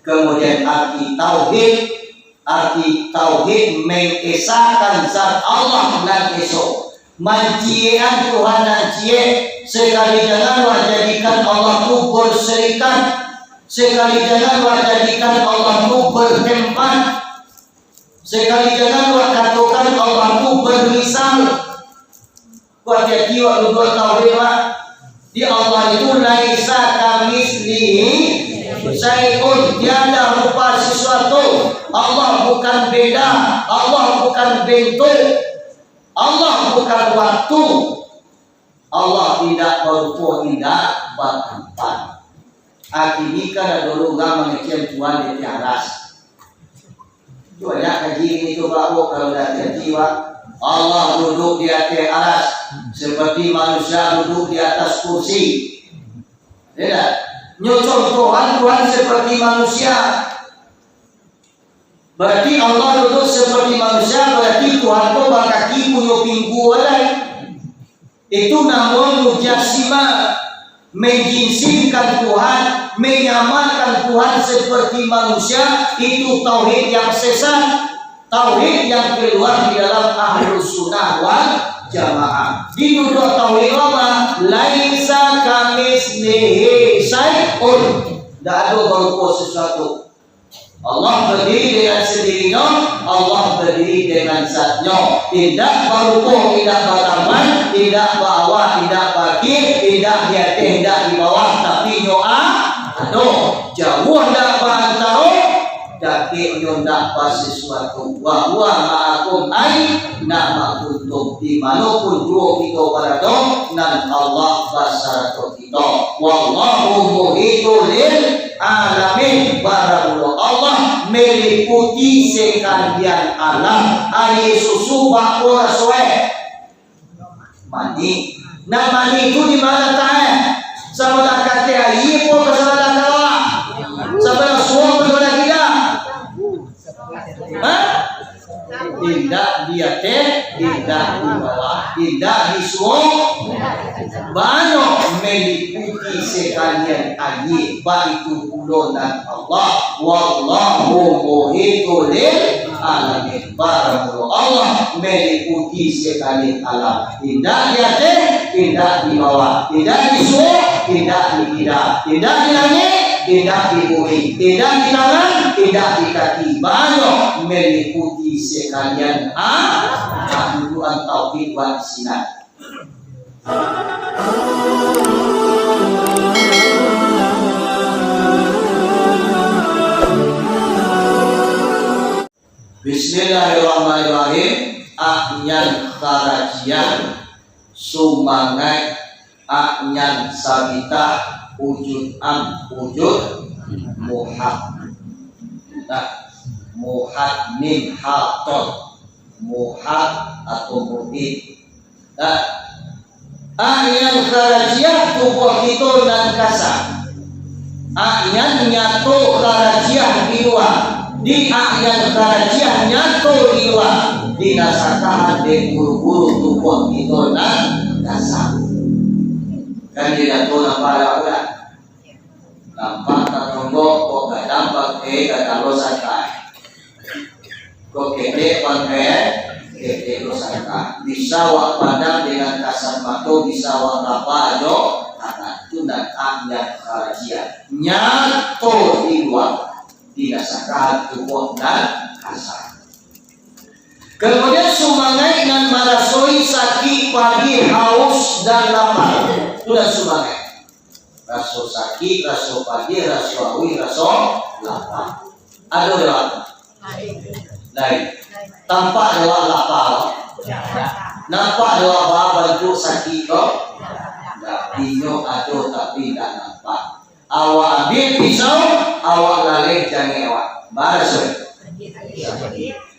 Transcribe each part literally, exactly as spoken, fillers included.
Kemudian arti tauhid, arti tauhid mengesakan zat Allah nan esa. Manciekan Tuhan nan ciek, sekali jangan wak jadikan Allah tu berserikat, sekali jangan wak jadikan Allah tu bertempat, sekali jangan wak katokan Allah tu bermisal. Hati-hati wak duduak tauhid, wak. Di Allah itu laisa kamitslihi syai'un, tiada rupa sesuatu. Allah bukan benda, Allah bukan bentuk, Allah bukan waktu. Allah indak barupo, indak batampak. Kini kan ado urang mangecek Tuhan di aras. Banyak kaji ini tu, Pak, Bu, kalau dah jadi, Pak. Allah duduk di atas aras, seperti manusia duduk di atas kursi. Ya tak? Nyo contohan Tuhan seperti manusia. Berarti Allah duduk seperti manusia, berarti Tuhan tu bakaki punyo pinggua lai. Itu namuah mujassimah, menjinsimkan Tuhan, menyamakan Tuhan seperti manusia, itu tauhid yang sesat, tauhid yang keluar di dalam Ahlus Sunnah wal Jamaah. Di duduak tauhid apa? Laisa kamitslihi syai'un. Ndak ado barupo sesuatu. Allah badiri dengan sandirinyo, Allah badiri dengan zatnyo. Indak barupo, indak batampak, indak baawak, indak baakie, indak di ateh, indak di bawah, tapi nyo a-, ado. Jauah ndak baantaro, dakek nyo ndak basasuatu. Wa huwa ma'akum aina ma kuntum, di mano pun juo kito barado, nan Allah basarato kito. Wallahu muhitun lil alamin, baramulo Allah meliputi sakalian alam. Aia susu baa raso e? Manih. Nah, manih tu di ma latak e? Sabalah ka ateh aia ko, sabalah ka bawah? Sabalah suok, sabalah kida? Hah? Indak di ateh, indak di bawah, indak di suok. Baa nyo? Meliputi sakalian aia, baitu pulo nan Allah. Wallahu muhitun lil alamin. Baramulo Allah meliputi sakalian alam. Indak di ateh, indak di bawah, indak di suok, indak di kida, indak di langik, indak di bumi, indak di tangan, indak di kaki. Baa nyo? Meliputi sakalian a-, a-, dudukan tauhid wal isnat. Bismillahirrahmanirrahim. A'yan kharajiah, sumangaik, a'yan sabitah, wujud am, wujud muhak. Nah, muhak mim ha to. Muhak atau muhit. Nah, a'yan kharajiah tubuah kito nan kasa. A'yan nyato, kharajiah di lua. Di a'yan kharajiah nyato di lua, dinasakahan dek guru-guru tubuah kito nan kasa. Kan di dato nampak awak lah. Nampak tatanggo, kok gadang pangkai, gadang lo santai. Kok ketek pangkai, ketek lo santai. Bisa wak pandang dengan kasat mato, bisa wak raba jo tangan. Tu nan a'yan kharajiah. Nyato di lua, dinasakahan tubuah nan kasa. Kemudian sumangaik nan marasoi sakik, padiah, haus, dan lapa. Tu nan sumangaik. Raso sakik, raso padiah, raso auih, raso lapa. Ado dek awak? Lain. Tampak dek awak lapa? Nampak dek awak ba-, bantuak sakik ko? Indak. Inyo ado tapi indak nampak. Awak ambiak pisau, awak laleh jangek awak. Baraso?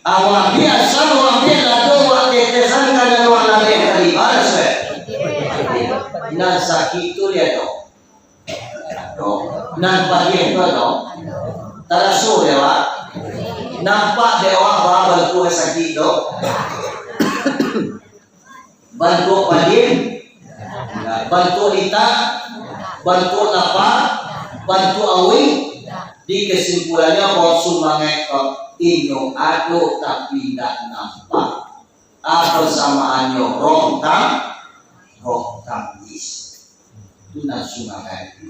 Awak ambiak asam, awak ambiak lado, awak tetesan ka nan awak laleh tadi, baraso? Nan sakik tu lai ado. Ado. Nan padiah tu ado. Taraso dek awak. Nampak dek awak ba-, bantuak sakik tu. Bantuak padiah, bantuak litak, bantuak lapa, bantuak auih, Di kesimpulannyo, bahwa sumangaik ko inyo ado tapi indak nampak. Apo samaannyo? Roh tam-, roh tamyiz. Tu nan sumangaik.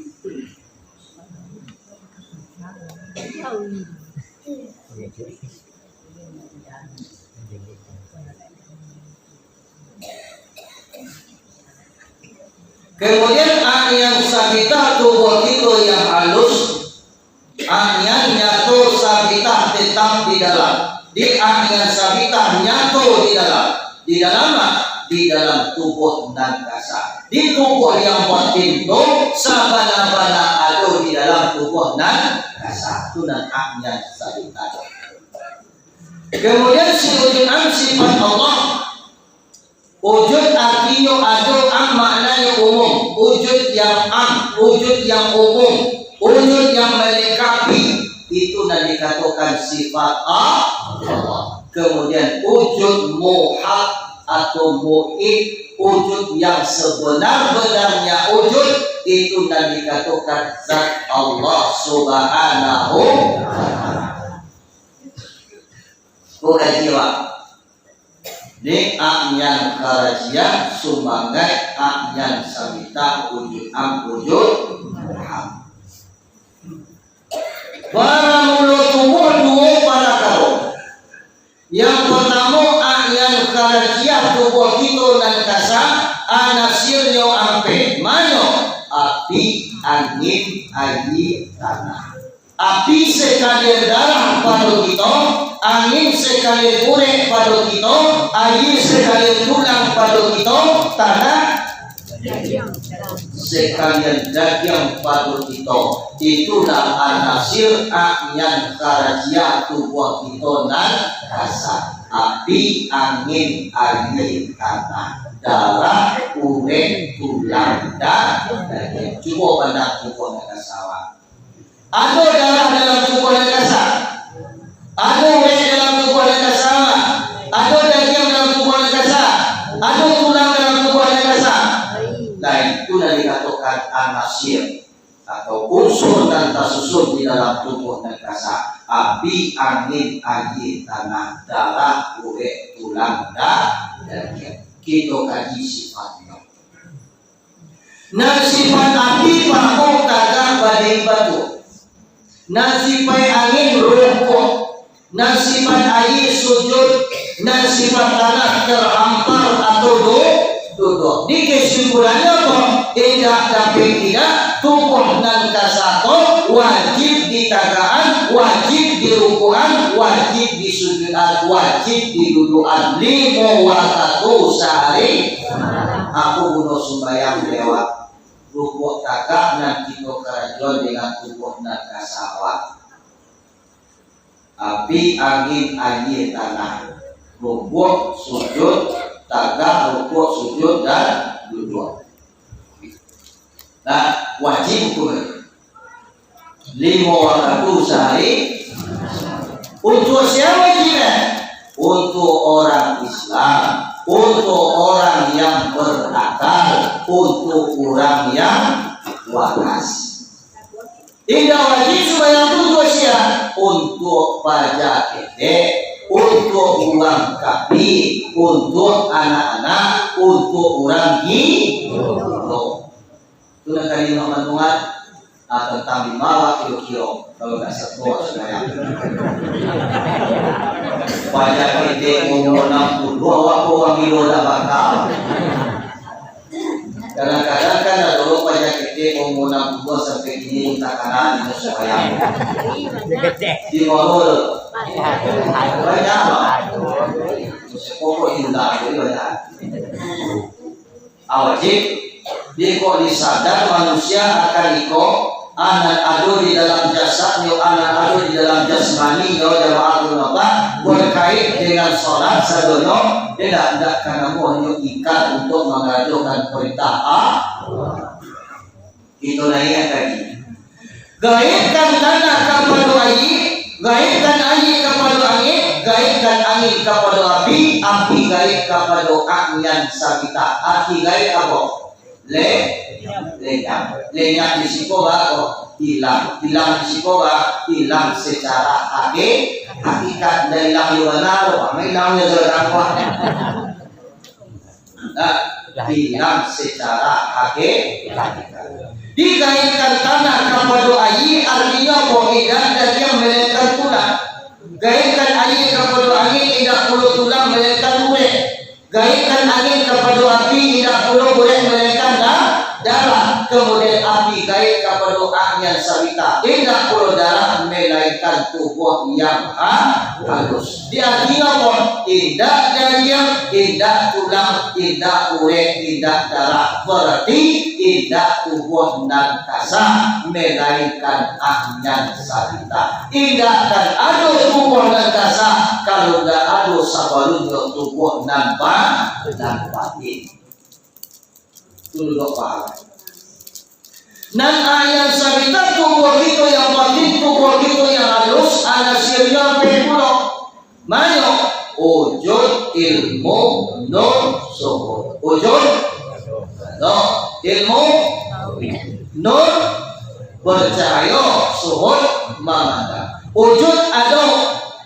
Kemudian, a'yan sabitah tubuah kito yang alus, a'yan nyato sabitah tetap di dalam. Di a'yan sabitah nyato di dalam. Di dalam ma? Di dalam tubuah nan kasa. Di tubuah yang batin tu sabana-bana ado di dalam tubuah nan kasa. Tu nan a'yan sabitah. Kemudian, si wujud am sifat Allah. Wujud artinyo ado, am maknanyo umum. Wujud yang am, wujud yang umum, wujud yang melengkapi, itu nan dikatokan sifat Allah. Kemudian, wujud muhak atau muhit, wujud yang sebenar-benarnya wujud, itu nan dikatokan zat Allah Subhanahu wa Ta'ala. Ko kaji, Pak. Ni a'yan kharajiah, sumangaik, a'yan sabitah, wujud am, wujud muhak. Baramulo tubuah duo parakaro. Yang partamo, a'yan kharajiah tubuah kito nan kasa, anasirnyo ampek. Mano? Api, angin, aia, tanah. Api sakalian darah pado kito, angin sakalian urek pado kito, aia sakalian tulang pado kito, tanah sakalian dagiang pado kito. Itulah anasir a'yan kharajiah tubuah kito nan kasa. Api, angin, aia, tanah, darah, urek, tulang, dan dagiang. Cubo pandang tubuah nan kasa awak. Ado darah dalam tubuah nan kasa. Ado urek dalam tubuah nan kasa. Ado dagiang dalam tubuah nan kasa. Ado tulang dalam tubuah nan kasa. Nah, itu nan dikatokan anasir atau unsur nan tasusun di dalam tubuah nan kasa. Api, angin, aia, tanah, darah, urek, tulang, dan dagiang. Kito kaji sifatnyo. Nan sifat api pako tagak badiri batu. Nan sifat angin rukuk. Nan sifat aia sujud. Nan sifat tanah tahampar atau du-, duduak. Di kesimpulannyo ko, indak dapek indak, tubuah nan kasa ko wajib ditagakan, wajib dirukukan, wajib disujudan, wajib didudukan limo wakatu sahari. Apo guno sumbayang dek awak? Rukuak tagak nan kito karajoan dengan tubuah nan kasa awak. Api, angin, aia, tanah. Rukuak, sujud, tagak, rukuak, sujud, dan duduak. Nah, wajib hukumnyo. Limo wakatu sahari. Untuak sia wajibnyo? Untuak orang Islam, untuak orang yang berakal, untuak urang yang waras. Indak wajib sumbayang tu untuak sia? Untuak paja ketek, untuak urang kafir, untuak anak-anak, untuak urang gilo. Tu nan tadi Muhammad Muhammad, ah, tantang lima awak kiro-kiro, kalau ndak sato sumbayang. Paja ketek umur anam puluah, awak ko urang gilo dak bakal. Kadang-kadang kan ado lo paja ketek umur anam puluah sampai kini minta kanan inyo sumbayang. Di mano tu? Banyak, Bang. Pokok indah, jadi banyak. Ah, wajib. Dek kok disadar manusia akan iko, ah, nan ado di dalam jasadnyo, ah, nan ado di dalam jasmaninyo, jamaah tu napa, berkait dengan salat sadonyo, indak, indak ka namuah nyo ikat untuk mangarajokan perintah Allah. Kito naiak tadi. Gaibkan tanah kapado aia, gaibkan aia kapado angin, gaibkan angin kapado api, api gaib kapado a'yan sabitah. Arti gaib apo? Le-, lenyap. Lenyap di siko ba ko? Ilang. Ilang di siko ba? Ilang secara haki-, hakikat. Ndak ilang di bana tu, ilang di dalam. Nah, ilang secara haki-, hakikat. Digaitkan tanah kapado aia, artinyo apo? Indak daging, melainkan tulang. Gaitkan aia kapado angin, indak pulo tulang, melainkan urek. Gaitkan angin kapado api, indak pulo urek, melainkan da-, darah. Kamudian, api gait kapado angiang sabitah, indak pulo darah, melainkan tubuah yang ha-, halus. Di artinyo apo? Indak daging, indak tulang, indak urek, indak darah. Bararti indak tubuah nan kasa, melainkan angiang sabitah. Indak akan ado tubuah nan kasa, kalau indak ado sabalumnyo tubuah nan ba-, nan batin. Tu duduak paham. Nan angiang sabitah tubuah kito yang batin, tubuah kito yang halus, anasianyo ampek pulo. Manyo, wujud, ilmu, nur, suhud. Wujud, no, ilmu, nur, bercahayo, suhud, mamandang. Wujud ado,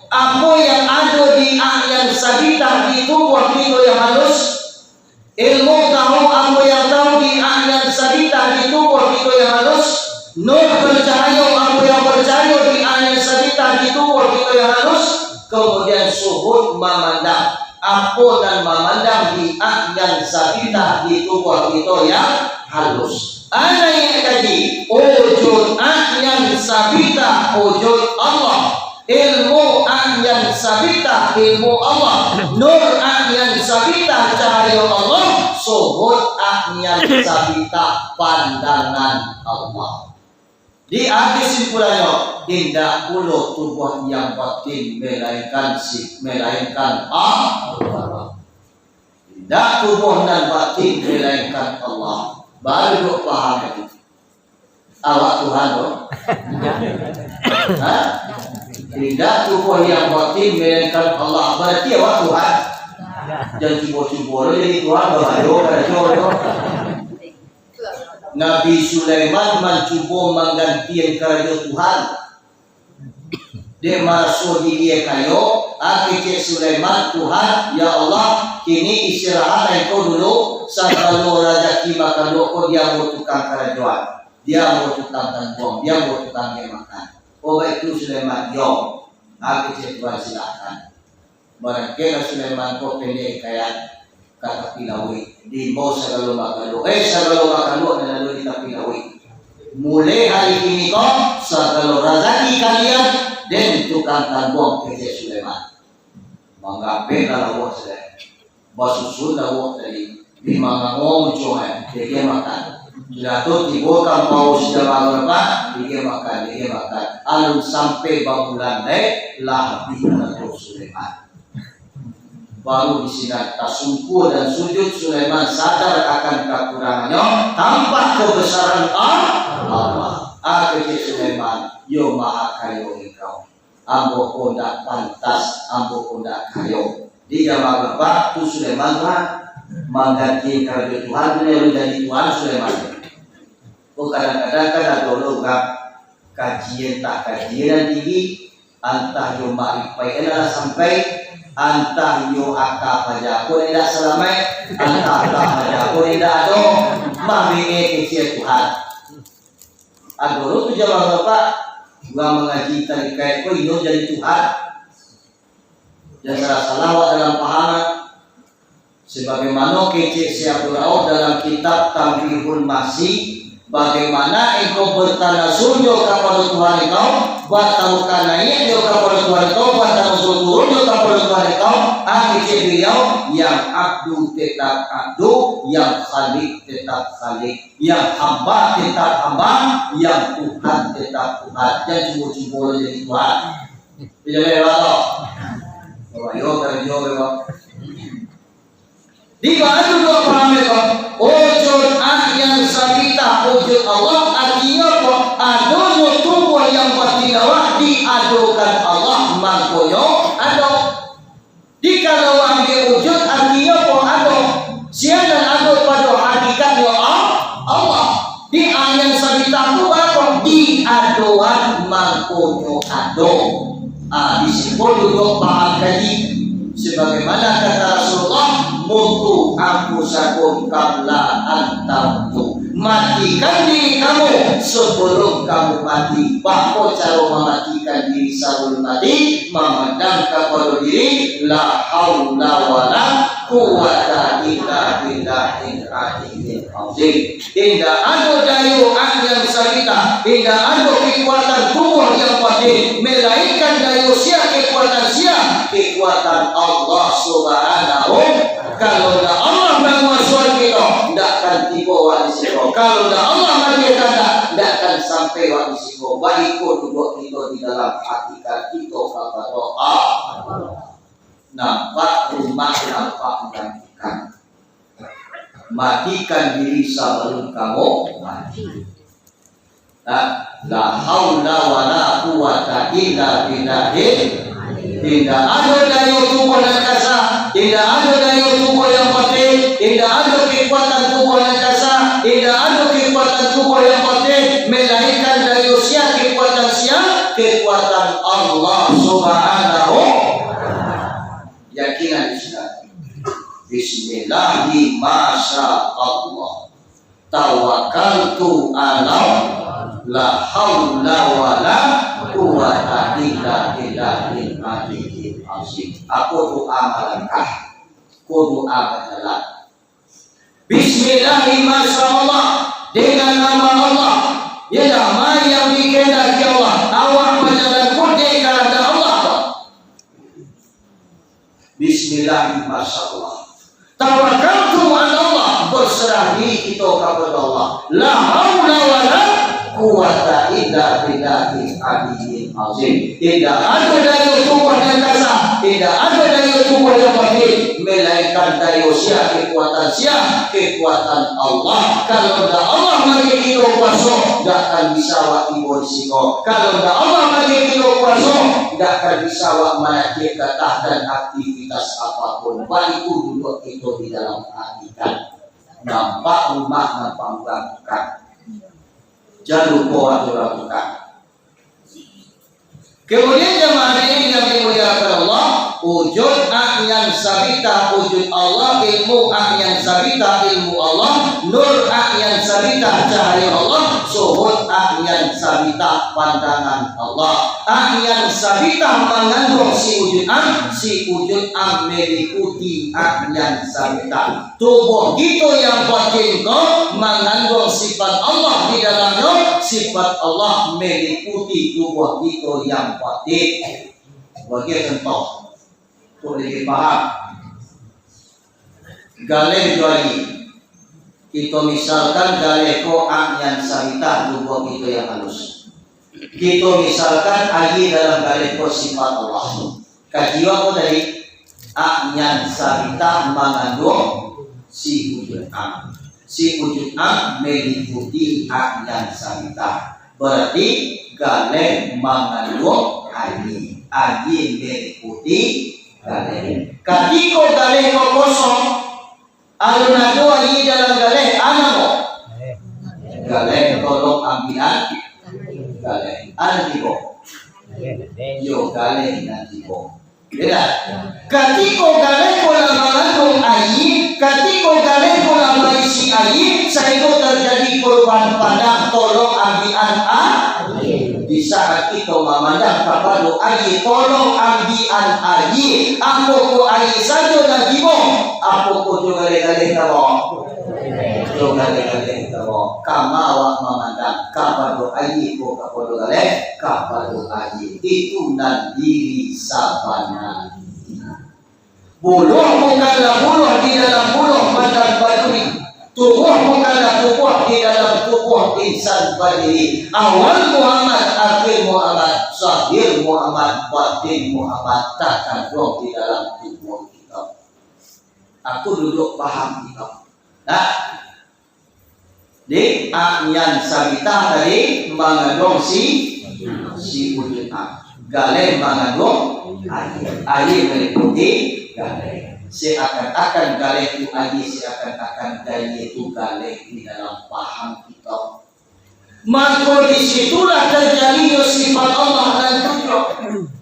apo yang ado di angiang sabitah di tubuah kito yang halus, ilmu tahu, apo yang tahu di angiang sabitah di tubuah kito yang halus, nur bercahayo, apo yang bercahayo di angiang sabitah di tubuah kito yang halus, kamudian suhud mamandang, apo nan mamandang di angiang sabitah di tubuah kito yang halus. Anaik kaji, wujud angiang sabitah, wujud Allah. Ilmu angiang sabitah, ilmu Allah. Nur angiang sabitah, cahayo Allah. Suhud angiang sabitah, pandangan Allah. Di kesimpulannya, indak pulo tubuah yang batin, melainkan si-, melainkan Allah. Indak tubuah nan batin, melainkan Allah. Baru dok paham itu. Awak Tuhan tu. Ha? Indak tubuah yang batin, melainkan Allah. Bararti awak Tuhan. Jan cubo-cubo lo jadi Tuhan, babayo karajo lo. Nabi Sulaiman mancubo manggantian karajo Tuhan. Dek maraso diri kayo, ah, kecek Sulaiman, "Tuhan, ya Allah, kini istirahat Engkau dulu, sagalo razaki makaluak ko di ambo tukang karajoan, di ambo tukang tantuang, di ambo tukang makan." Oh, baitu Sulaiman, yo. Ah, kecek Tuhan, silakan. Barangkeklah Sulaiman ko pendek hikayat ka tapi lauik. Diimbau sagalo makaluak, eh, sagalo makaluak nan ado di tapi lauik. Mulai hari kini ko, sagalo razaki kalian den tukang tantuang, kecek Sulaiman. Manggapeklah lauak sadai. Basusun lauak tadi. Di mangango muncuang, eh, diagiah makan. Sudah tu, tibo ka ampau si jamaah Arafah, diagiah makan, diagiah makan. Alun sampai babulan, eh, lah abih karajo Sulaiman. Baru di sinan tasungkua dan sujud, Sulaiman sadar akan kakurangannyo, tampak kebesaran Allah. Ah, kecek Sulaiman, yo Maha Kayo Engkau. Ambo ko ndak pantas, ambo ko ndak kayo. Di jamaah Arafah tu Sulaiman lah mangganti karajo Tuhan, baliau jadi Tuhan Sulaiman. Ko kadang-kadang kan ado lo urang kajian, tah kajian nan tinggi, antah yo makripaik nan lah sampai, antah yo aka paja ko indak salamaik, antah aka paja ko indak ado, mambingek kecek Tuhan. Ado lo tu jamaah Arafah, urang mangaji tarikaik ko inyo jadi Tuhan. Jan salah-salah awak dalam paham. Sebagaimana kecek Syekh Abdul Rauf dalam kitab Tanbihul Mahsi, bagaimana engkau bertanazul jo kapado Tuhan engkau, batarukah naiak jo kapado Tuhan engkau, batanazul turun jo kapado Tuhan engkau, ah, kecek beliau, yang abdu tetap abdu, yang khalik tetap khalik, yang hamba tetap hamba, yang Tuhan tetap Tuhan. Jan cubo-cubo lo jadi Tuhan. Iyo, iyo, iyo. Babayo karajo, iyo. Di bawah tu dua paham, iyo. Wujud angiang sabitah, wujud Allah, artinyo apo? Adonyo tubuah yang batin awak diadokan Allah, mangkonyo ado. Dikalo ambiak wujud, artinyo apo? Ado. Sia nan ado pado hakikatnyo, ah, Punyo ado. Ah, di siko duduak paham kaji. Sebagaimana kata Rasulullah, "Mutu anfusakum qabla an tamutu." Matikan diri kamu sebelum kamu mati. Bako caro mamatikan diri sabalum mati? Mamandang kapado diri, la haula wala quwwata illa billahil aliyil azim. Indak ado dayo ang nan sabita, indak ado kekuatan tubuh yang kuatin, melainkan dayo sia, kekuatan sia, kekuatan Allah Subhanahu. Kalau ndak Allah manguasoi kito, ndak akan tibo wak di siko. Kalau ndak Allah manggakandak, ndak akan sampai wak di siko. Baiko duduak kito di dalam hakikat kito kapado Allah. Nampak rumah, nampak urang tukang. Matikan diri sabalum kamu mati. Nah, la haula wala quwwata illa billahil. Indak ado dayo tubuh nan kasa, indak ado dayo tubuh yang kuatin, indak ado kekuatan tubuh nan kasa, indak ado kekuatan tubuh yang kuatin, melainkan dayo sia, kekuatan sia, kekuatan Allah Subhanahu. Yakinan di siko. Bismillahi, masya Allah. Tawakkaltu ala, la haula wala quwwata illa billahil aliyil azim. Apo doa malangkah? Ko doa bajalan. Bismillahi, masya Allah, dengan nama Allah. Iyolah, ma yang dikehendaki Allah, awak bajalan ko dek kahandak Allah. Bismillah, masya Allah. Tawakkaltu ala Allah, berserah diri kito kapado Allah. La haula wala quwwata illa billahil aliyyil azim. Indak ado dayo tubuh nan kasa, indak ado dayo tubuh yang kuatin, melainkan dayo sia, kekuatan sia, kekuatan Allah. Kalau ndak Allah manggakandak kuaso, ndak akan bisa wak tibo di siko. Kalau ndak Allah manggakandak kuaso, ndak akan bisa wak manakiak gatah dan aktivitas apapun. Baitu duduak kito di dalam hakikat. Nampak rumah, nampak urang tukang. Jan lupo ado urang tukang. Kemudian jamaah hadirin yang dimuliakan Allah, wujud ang nan sabita wujud Allah, ilmu ang nan sabita ilmu Allah, nur ang nan sabita cahayo Allah, suhud ang nan sabita pandangan Allah. Ang nan sabita manganduang si wujud ang, si wujud ang meliputi ang nan sabita. Tubuh kito yang batin ko manganduang sifat Allah di dalamnyo, sifat Allah meliputi tubuh kito yang batin. Bagi contoh, untuk lebih paham, galeh jo aia. Kito misalkan galeh ko ang nan sabita tubuh kito yang halus. Kito misalkan aia dalam galeh ko sifat Allah. Kaji apo tadi? Ang nan sabita manganduang si wujud ang. Si wujud ang meliputi ang nan sabita. Berarti galeh manganduang aia. Aia meliputi galeh. Katiko galeh ko kosong, alun ado aia dalam galeh, a nan ko? Galeh tolong ambiakan galeh. A nan tibo? Iyo, galeh nan tibo. Beda. Katiko galeh ko lah manganduang aia, katiko galeh ko lah baisi aia, sahinggo terjadi korban padah, tolong ambiakan a. Di saat kito mamandang kapado aia, tolong ambiakan aia. Apo ko aia sajo nan tibo? Apo ko jo galeh-galeh tabo? Jo galeh-galeh tabo. Kama awak mamandang kapado aia ko, kapado galeh, kapado aia. Itu nan diri sabananyo. Buluah bukanlah buluah di dalam buluah badan baduri. Tubuah bukanlah tubuah di dalam tubuah insan badiri. Awal Muhammad, akhir Muhammad, zahir Muhammad, batin Muhammad, takanduang di dalam tubuah kito. Aku duduak paham kito. Nah, Di, ang nan sabita tadi manganduang si, si wujud ang. Galeh manganduang aia. Aia meliputi galeh. Seakan-akan galeh tu aia, seakan-akan aia tu galeh di dalam paham kito. Mako, di situlah tarjadinyo sifat Allah nan tujuah.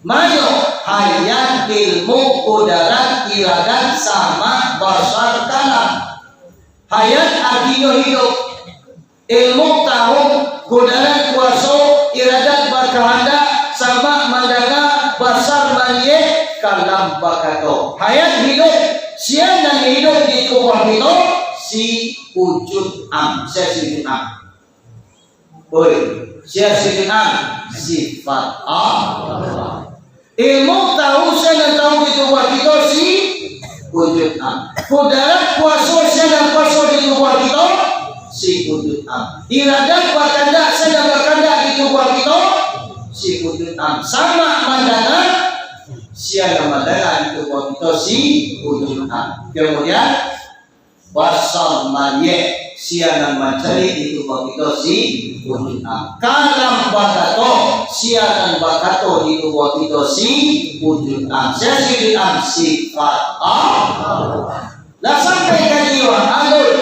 Mano? Hayat, ilmu, kudarat, iradat, sama, basar, kalam. Hayat artinyo hiduik. Ilmu tahu, kudarat kuaso, iradat bakahandak, sama mandanga, basar maliek, kalam bakato. Hayat hiduik, sia nan hiduik di tubuah kito, si wujud am, sia si wujud am. Oi, sia si wujud am, sifat Allah. Ilmu tahu, sia nan tahu di tubuah kito, si wujud am. Kudarat kuaso, sia nan kuaso di tubuah kito, si wujud am. Iradat bakandak, sia nan bakandak di tubuah kito, si wujud am. Sama mandanga, sia nan mandanga di tubuah kito, si wujud am. Kemudian, basar maliek, sia nan mancaliak di tubuah kito, si wujud am. Kalam bakato, sia nan bakato di tubuah kito, si wujud am. Sia si wujud am, sifat Allah. Lah sampai ka jiwa, alun,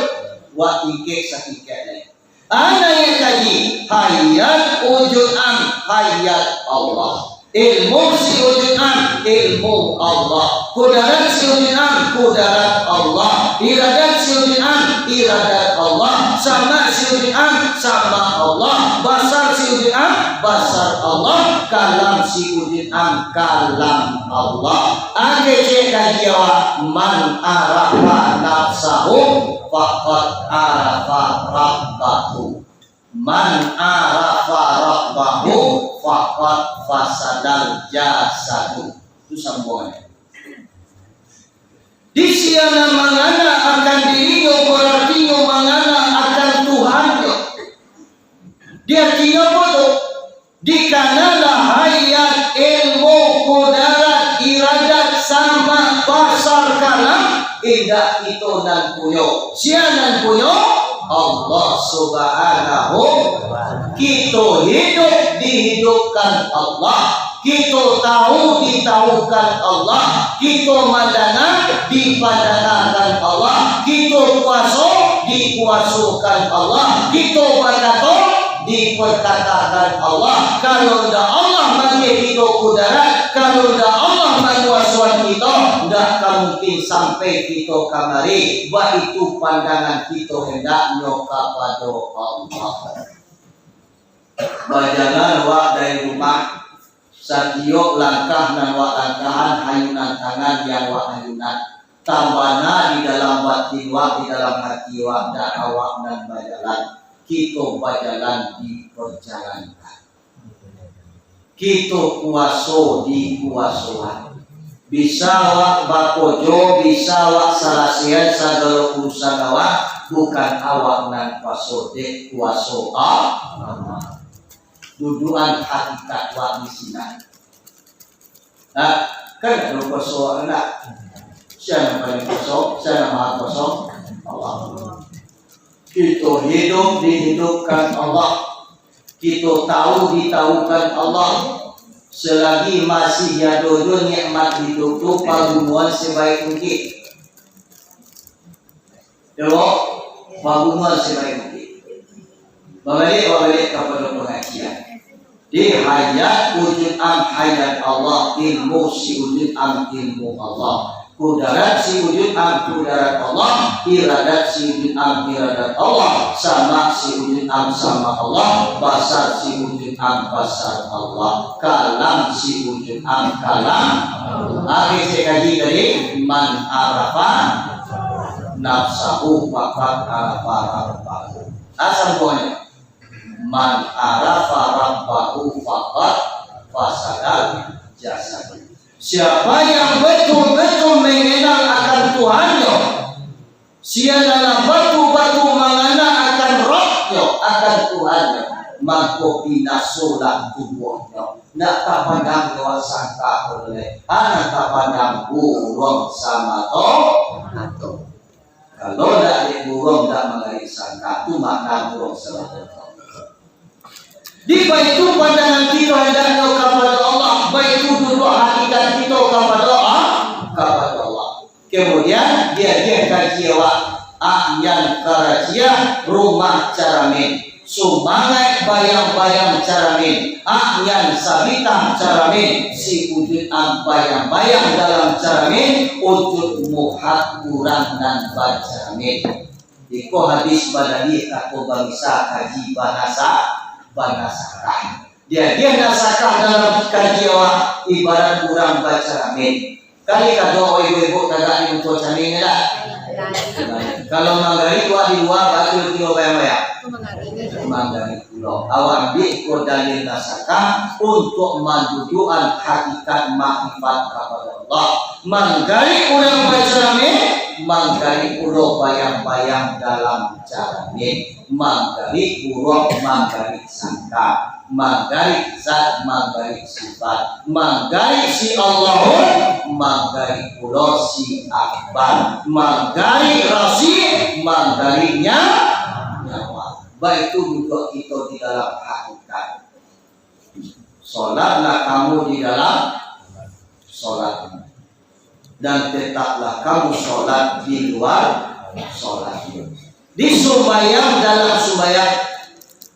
wak tingkek satingkek lai. Ana yang kaji, hayat wujud am, hayat Allah. Ilmu si wujud am, ilmu Allah. Kudarat si wujud am, kudarat Allah. Iradat si wujud am, iradat Allah. Sama si wujud am, sama Allah. Basar si wujud am, basar Allah. Kalam si wujud am, kalam Allah. Kecek kaji awak, man arafa nafsahu, faqad arafa rabbahu. Man arafa rabbahu, faqad fasadal jasadu. Itu sambungannya. Di sia nan mangana akan dirinyo, baratinyo mangana akan Tuhannyo. Di artinyo apo tu? Dikanalah hayat, ilmu, kudarat, iradat, sama, basar, kalam, indak kito nan punyo. Sia nan punyo? Allah Subhanahu. Kito hiduik, dihidupkan Allah. Kito tahu, ditahukan Allah. Kito mandanga, dipandangakan Allah. Kito kuaso, dikuasokan Allah. Kito bakato, diperkatakan Allah. Kalau ndak Allah mangeh kito kudarat, kalau ndak Allah manguasoan kito, ndak ka mungkin sampai kito kamari. Baitu pandangan kito hendaknyo kapado Allah. Bajalan wak dari rumah, satiok langkah nan wak langkahan, hayunan tangan yang wak hayunan, tambana di dalam batin wak, di dalam hati wak, ndak awak nan bajalan, kito bajalan diperjalankan. Kito kuaso dikuasoan. Bisa awak bakojo, bisa awak salasaian sagalo urusan awak, bukan awak nan kuaso, dek kuaso Allah. Dudukan hakikat wak di sinan. Nah, kan ado kuaso awak ndak? Sia nan paling kuaso, sia nan maha kuaso? Allah. Kito hiduik dihidupkan Allah. Kito tahu ditahukan Allah. Selagi masih ado jo nikmat hiduik tu, pagunoan sebaik mungkin. Yo, pagunoan sebaik mungkin. Babaliak, babaliak kapado pangajian. Di hayat wujud am hayat Allah, ilmu si wujud am ilmu Allah. Kudarat si wujud am kudarat Allah, iradat si wujud am iradat Allah, sama si wujud am sama Allah, basar si wujud am basar Allah, kalam si wujud am kalam Allah. Kecek kaji tadi, man arafa nafsahu faqad arafa rabbahu. Nah, sambungannya. Man arafa rabbahu faqad fasadal jasad. Siapa yang betul-betul mengenal akan Tuhannya, sia nan batul-batul mangana akan Rabbnyo, akan Tuhannyo, mako binasolah tubuahnyo. Ndak tapandang jo sangka lai, hanya tapandang buruang samato-mato. Kalau ndak dek buruang, ndak mangari sangka, tu makna buruang samato-mato. Di baitu pandangan kito hendaknyo kapado Allah, baitu duduak hakikat kito kapado Allah, kapado Allah. Kemudian, diagiah kaji awak, a'yan karajiah, rumah caramin, Sumangaik bayang-bayang caramin, angin sabitang caramin, si ujud am bayang-bayang dalam caramin, ujud muhat urang nan bacaramin. Iko hadis badalih tako bangisa kaji banasa-, banasakah. Diagiah nasakah dalam kaji awak, ibarat urang bacaramin. Kali kado ibu-ibu tagak di muko camin, ya dak? Kalau manggarik awak di lua, batua kilo bayang-bayang. Manggarik pulo. Awak ambiak ko dalil nasakah untuak manduduakan hakikat makrifat kapado Allah. Manggarik urang bacaramin, manggarik pulo bayang-bayang dalam caramin. Manggarik buruak, manggarik sangka, manggarik zat, manggarik sifat, manggarik si Allahun, manggarik pulo si Akbar, manggarik Rasyid, manggarik nya-, nyawa. Baitu untuak kito di dalam hakikat. Solatlah kamu di dalam solat, dan tetaplah kamu solat di luar solat. Di sumbayang, dalam sumbayang,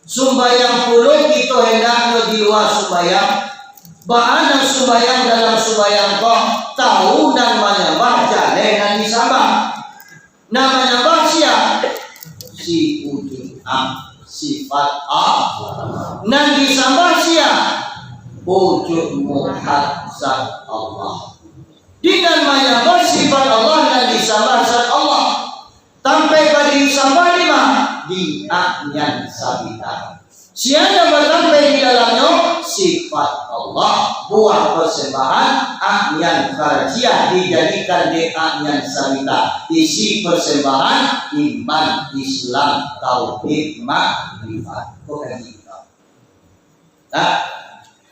sumbayang pulo kito hendaknyo di luar sumbayang. Baa nan sumbayang dalam sumbayang ko, tahu nan manyambah, jaleh nan disambah. Nan manyambah sia? Si wujud am, sifat Allah. Nan disambah sia? Wujud muhat zat Allah. Di nan manyambah sifat Allah, nan disambah zat Allah. Tampek badi disambah di ma? Di angin sabitang. Sia nan batampek di dalamnyo? Sifat Allah. Buah pasambahan, angin karajiah dijadikan dek angin sabitang. Isi pasambahan, iman, Islam, tauhid, makrifat. Ko kaji kito. Nah,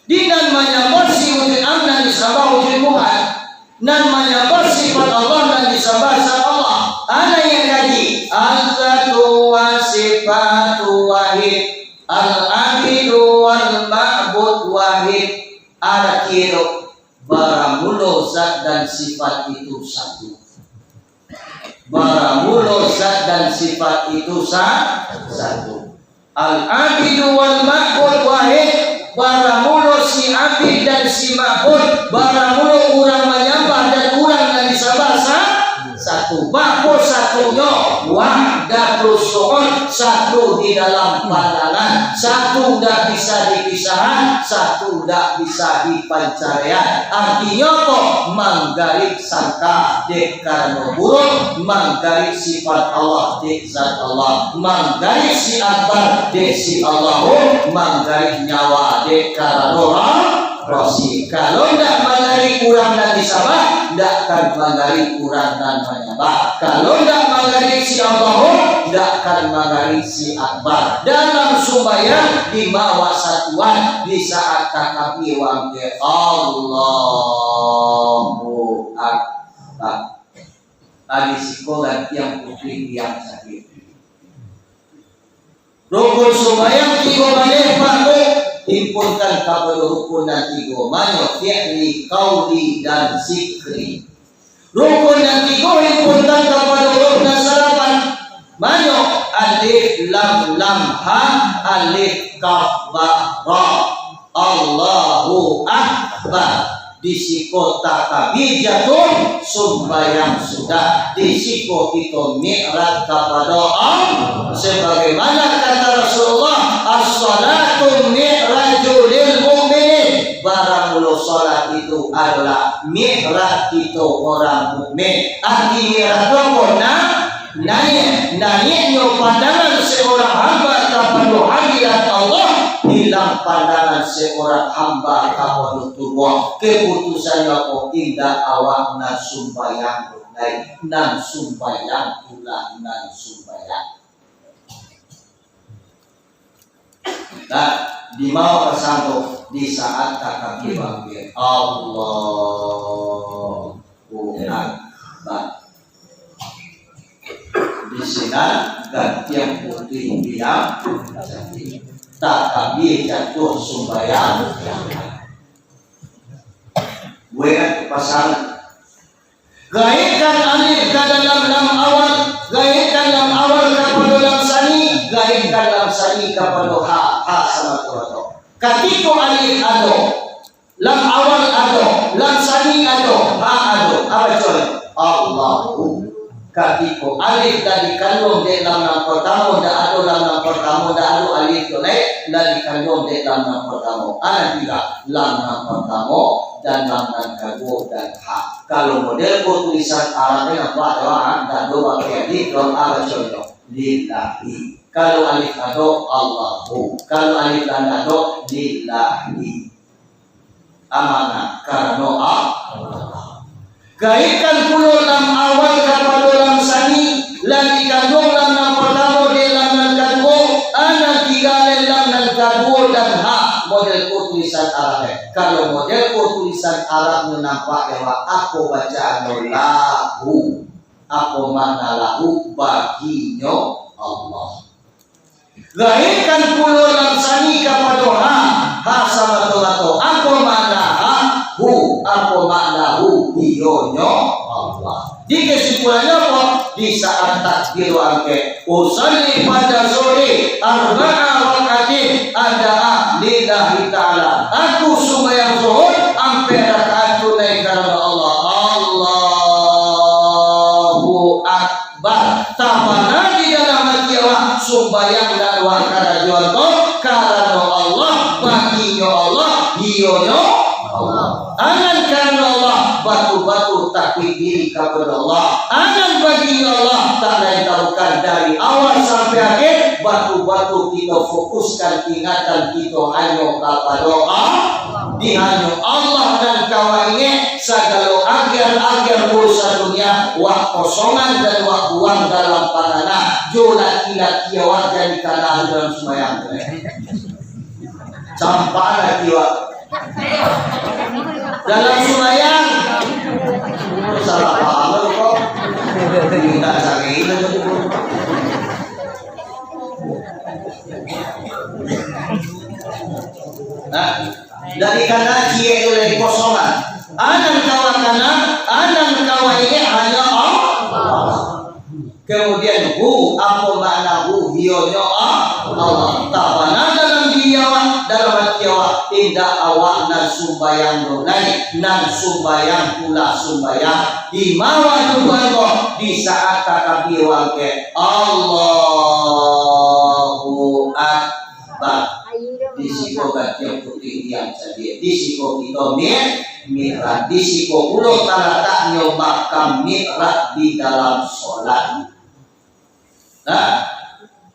di nan manyambah si wujud am, nan disambah wujud muhat. Nan manyambah sifat Allah, nan disambah zat Allah. Ana yang kaji, al-zatu wa sifatu wahid, al-abidu wal ma'bud wahid. Arati tu, baramulo zat dan sifat itu satu. Baramulo zat dan sifat itu sa-, satu. Al-abidu wal ma'bud wahid, baramulo si abid dan si ma'bud, baramulo urang manyambah dan urang nan disambah sa-, satu. Baa satunyo? Wahdatus su'un, satu di dalam pandangan, satu ndak bisa dipisahan, satu ndak bisa dipancaraian. Artinyo apo? Manggarik sangka dek karano buruak, manggarik sifat Allah dek zat Allah, manggarik si Akbar dek si Allahu, manggarik nyawa dek karano ra-, rasi. Kalau ndak manggarik urang nan disambah, ndak akan manggarik urang nan manyambah. Kalau ndak manggarik si Allahu, ndak akan manggarik si Akbar. Dalam sumbayang, di ma awak satuan, di saat takabir wangke Allahu Akbar. Tadi siko gantiang putih diam sakik. Rukun sumbayang tigo baleh, Pak, Bu. Himpunkan kapado rukun nan tigo, manyo fi'li, qauli, dan zikri. Rukun nan tigo himpunkan kapado rukun nan salapan, manyo alif, lam, lam, ha, alif, kaf, ba, ra. Allahu Akbar. Di siko takabir jatuah, sumbayang sudah. Di siko kito mi'raj kapado Allah. Sabagaimana kata Rasulullah, "As-salatu mi'rajul lil mu'minin." Baramulo salat itu adolah mi'raj kito urang mukmin. Arti mi'raj tu apo? Na-, Naiak, naiaknyo pandangan seorang hamba kapado hadirat Allah, hilang pandangan seorang hamba kapado tubuah. Kaputusannyo apo? Indak awak nan sumbayang tu lai, nan sumbayang tu lah nan sumbayang. Nah, di ma awak pasang tu? Di saat takabir, Allahu Akbar. Di sinan gantiang putih diam, takabir jatuah sumbayang. Buekan pasang. Gaekkan alif ka dalam lam awal, gaekkan lam awal kapado lam sani, gaekkan lam sani kapado ha, ha samato-mato. Katiko alif ado, lam awal ado, lam sani ado, ha ado. Apo baconyo? Allahu. Katiko alif lah dikanduang dek lam nan partamo, ndak ado lam nan partamo, ndak ado alif tu lai, lah dikanduang dek lam nan partamo. Anan tigo, lam nan partamo, dan lam nan kaduo, dan ha. Kalau model ko tulisan Arab ni nampak tu, ha, ndak ado pakai alif, doh, ha baconyo? Lillahi. Kalau alif ado, Allahu. Kalau alif lah ndak ado, lillahi. Amanah, karano Allah. Gaikan pulo lam awal kapado lam sani, lah dikanduang lam nan partamo dek lam nan kaduo, anan tigo lai lam nan kaduo dan ha, model ko tulisan Arab. Kalau model ko tulisan Arab nyo nampak dek awak, apo bacaannyo? Lahu. Apo makna lahu? Baginyo Allah. Gaikan pulo lam sani kapado ha, ha samato-mato. Apo makna ha? Hu. Apo makna hu? Iyonyo Allah. Di kesimpulannya apo? Di saat takbir angkek, usalli pada zuhri arba'a rakaatin ada'a lillahi ta'ala. Aku sumbayang zuhur ampek rakaat tunai karano Allah. Allahu Akbar. Tabana di dalam ati awak, sumbayang nan awak karajoan ko karano Allah, baginyo Allah, iyonyo Allah. Anan karano Allah, batul-batul takuik diri kapado Allah. Anan baginyo Allah, tak lain tak bukan dari awal sampai akhir, batul-batul kito fokuskan ingatan kito hanyo kapado Allah. Di hanyo Allah nan ka wak ingek, sagalo agiah-agiah urusan dunia, wak kosongan dan wak buang dalam panana, jo laki-laki awak jadi kana dalam sumbayang tu, eh. Campak laki awak. Dalam sumbayang. Salah paham lo kok. Minta cari lo tu. Nah, dari kana ciek tu dari kosongan. Anan kawa kana, anan kawa ini hanya Allah. Kemudian hu, apo makna hu? Iyonyo Allah. Tabana dalam diri awak, dalam ati awak, indak awak nan sumbayang doh lai, nan sumbayang tu lah sumbayang. Di ma wakatu ko, di saat takabir wangkek, Allahu Akbar. Di siko gantiang putih diam sajo. Di siko kito mi-, mi'raj. Di siko pulo talataknyo makam mi'raj di dalam solat. Nah,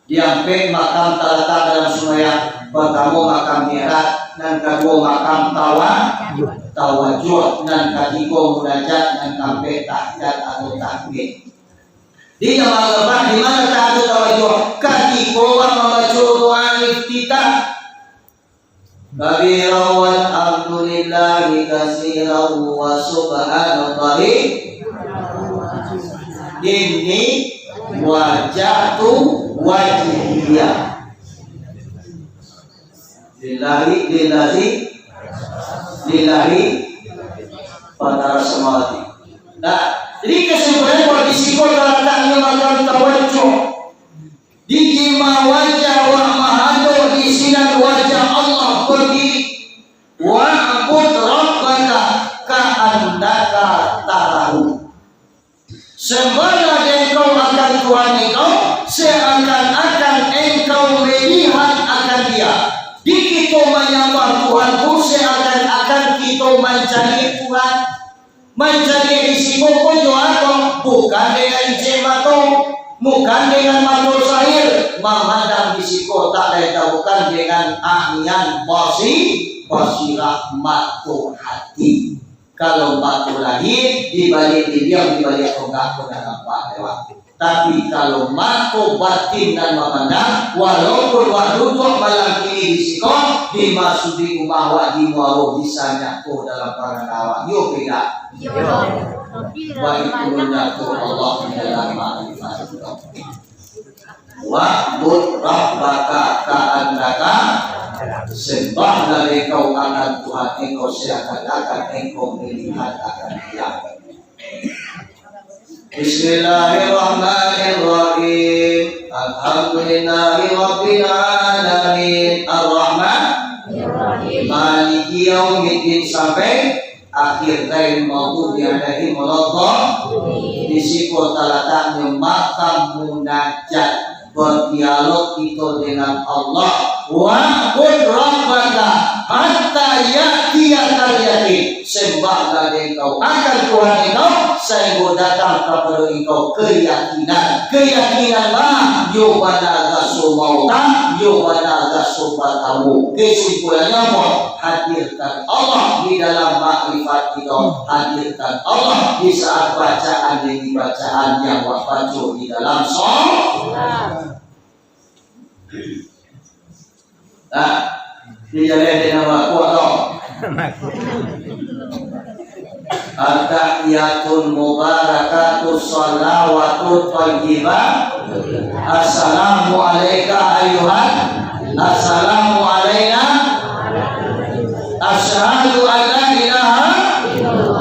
di ampek makam talatak dalam sumbayang. Partamo makam mi'raj, nan kaduo makam tawa-, tawajuh, nan katigo munajat, nan kaampek tahiyat atau tahmid. Di jamaah lepas, di ma talatak tawajuh? Katiko urang mambaco doa iftitah. Kabira walhamdulillahi katsira wa subhanallahi inni wajjahtu wajhiya lillahi, lillahi, lillahi fatara samawati. Nah, jadi kesimpulannya, kalau di siko talataknyo makam tawajuh, di ma wajah awak mahadok di sinan wajah Allah badiri. Wa'bud rabbaka ka'annaka tarahu. Sembahlah engkau akan Tuhan engkau, seakan-akan engkau melihat akan Dia. Di kito manyambah Tuhan tu, seakan-akan kito mancari Tuhan. Mancari di siko ko jo apo? Bukan dengan ijek mato, bukan dengan mato zahir, mamandang di siko tak lain tak bukan dengan a'yan basi-, basirah, mato hati. Kalau mato lahia, di baliak didiam, di baliak tonggak ko ndak nampak dek awak. Tapi kalau mato batin nan mamandang, walaupun wak duduak malam kini di siko, di masujid umah wak di muaro bisa nyato dalam pandangan awak. Iyo tidak? Iyo. Baitu nyato Allah di dalam makrifat. Wa'bud rabbaka ka'annaka, sembahlah engkau akan Tuhan engkau seakan-akan engkau melihat akan Dia. Bismillahirrahmanirrahim. Alhamdulillahi rabbil alamin. Sampai akhir, ghairil maghdubi alaihim waladdallin. Di siko talataknyo makam munajat, berdialog kito dengan Allah. Wa'bud rabbaka hatta ya'tiyakal yaqin. Sembahlah dek engkau akan Tuhan engkau, sainggo datang kapado engkau keyakinan. Keyakinan lah, yo bana raso mauta, yo bana raso batamu. Kesimpulannyo apo? Hadirkan Allah di dalam makrifat kito. Hadirkan Allah di saat bacaan demi bacaan yang wak baco di dalam sholat. Nah, dijaleh dengan waktu atau At-tahiyatul mubarakatus shalawatut thayyibah. Assalamu alaika ayyuhan. Assalamu alaina. Asyhadu an la ilaha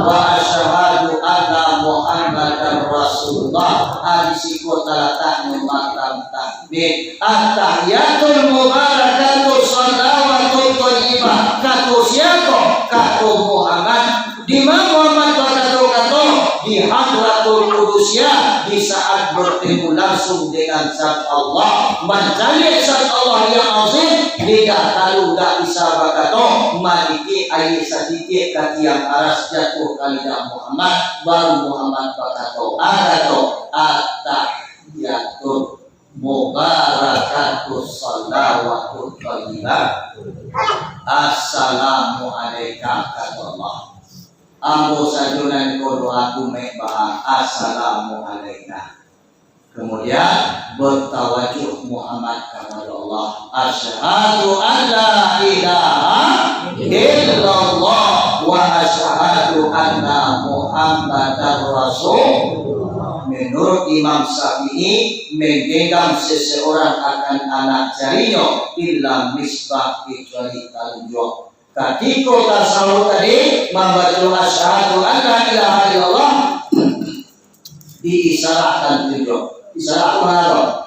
wa asyhadu anna Muhammadar Rasulullah. Di siko talataknyo makam takmir. At-tahiyatul mubarakatus shalawatut thayyibah. Kato siapo? Kato Muhammad. Di ma Muhammad bakato-kato? Di Hadratul Qudusiah, di saat bertemu langsung dengan Zat Allah, mancaliak Zat Allah yang azim, lidah talu dak bisa bakato, manikik aia sadikik ka tiang aras jatuah ka lidah Muhammad, baru Muhammad bakato, bakato, "At-tahiyatul mubarakatus shalawatut thayyibah. Assalamu alaika," kato Allah. Ambo sajo nan ko doa tu mek baa, "Assalamu alaika." Kemudian, bertawajuh Muhammad kapado Allah, "Asyhadu an la ilaha illallah wa asyhadu anna Muhammadar Rasul." Menurut Imam Syafi'i, menggenggam seseorang akan anak jarinyo, illa misbah, kecuali talunjuak. Katiko tasawuf tadi, mambaco asyhadu an la ilaha illallah, diisarahkan tunjuak. Isarah tu mangaro?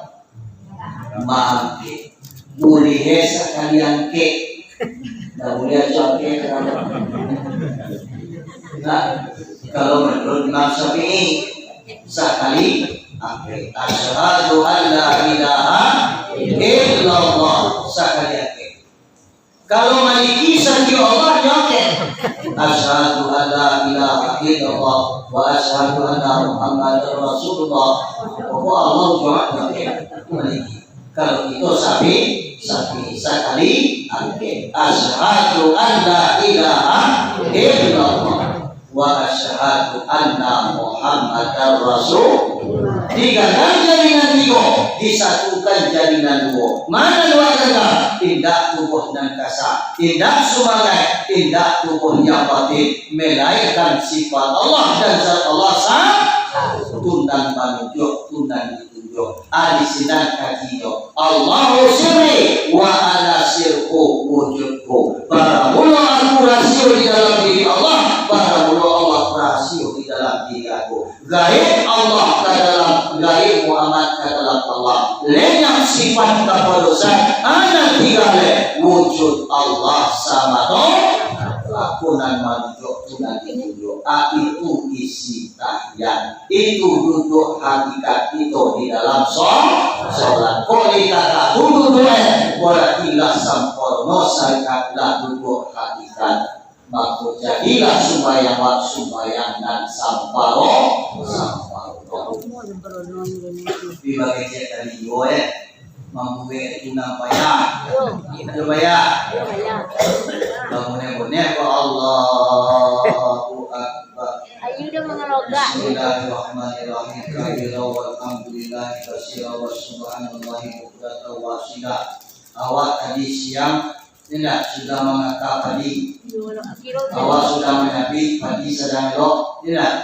Maangkek. Buliah sakali angkek. Dah buliah tu angkek, kenapa? Nah, kalau menurut Imam Syafi'i, sakali angkek. Asyhadu an la ilaha illallah, sakali angkek. Kalau maniki satio Allah, nyo angkek. Asyhadu an la ilaha illallah wa asyhadu anna Muhammadar Rasulullah. Pokok Allah cuma nyo angkek. Maniki. Kalau kito sapi, sapi sakali angkek. Asyhadu an la ilaha illallah. Wa asyhadu anna Muhammadar Rasul. Digagang jari nan tigo, disatukan jari nan duo. Ma nan wak gagang? Indak tubuah nan kasa, indak sumangaik, indak tubuah yang batin, melainkan sifat Allah dan zat Allah sa-, tu nan manunjuak, tu nan ditunjuak. Adi sinan kajinyo, Allahu sirri wa ana sirruhu wujudhu. Baramulo aku rasio di dalam diri Allah, baramulo Allah rasio di dalam diri aku. Gaib Allah ka dalam gaib, Muhammad ka dalam Allah. Lenyap sifat kapado zat, anak tingga le wujud Allah samato. Aku nan manunjuak, tu nan ditunjuak. Ah, itu isi tahiyat. Itu duduak hakikat kito di dalam so-, solat. Kok dikatakan duduak, eh, berarti lah sampurno syariat, lah duduak hakikat. Mako jadilah sumbayang wak sumbayang nan samparo-, samparo. Tapi bagi cek tadi yo, eh, mambuek tunang payah. Aduh payah. Bangun-bangun ko Allahu Akbar. Ayu dah mangalogak. Bismillahirrahmanirrahim. Kabira walhamdulillahi katsira wa subhanallahi bukratan wa asila. Awak tadi siang, indak, sudah mangaka padi. Awak sudah manyabik padi sadang elok, indak.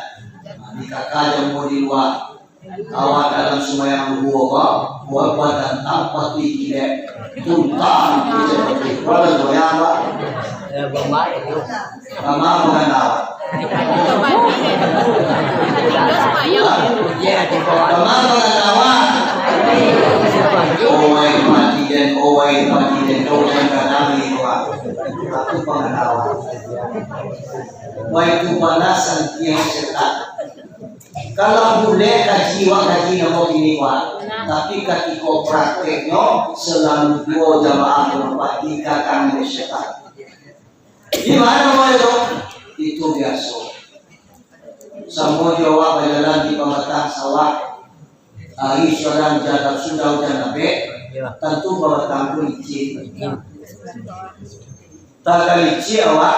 Dikaka jamu di lua. Awak dalam sumbayang duhua ko, buah-buah dan tampak di kilek. Tuntang, di kilek. Buah dan sumbayang, Pak. Bama pangana awak. Bama pangana awak. Owai, padi den, owai, padi den, kau jangan kami, Pak. Aku pangana awak. Wah, itu bana santiang setan. Kalau bulek kaji, wak kaji namo kini, wak. Tapi katiko prakteknyo, salalu juo jamaah tu nampak dikakang dek setan. Di ma namo itu? Itu biaso. Samo jo awak bajalan di pamatang sawah. Ari sudah hujan, sudah hujan labek, tantu pamatang tu licin. Tagak licin awak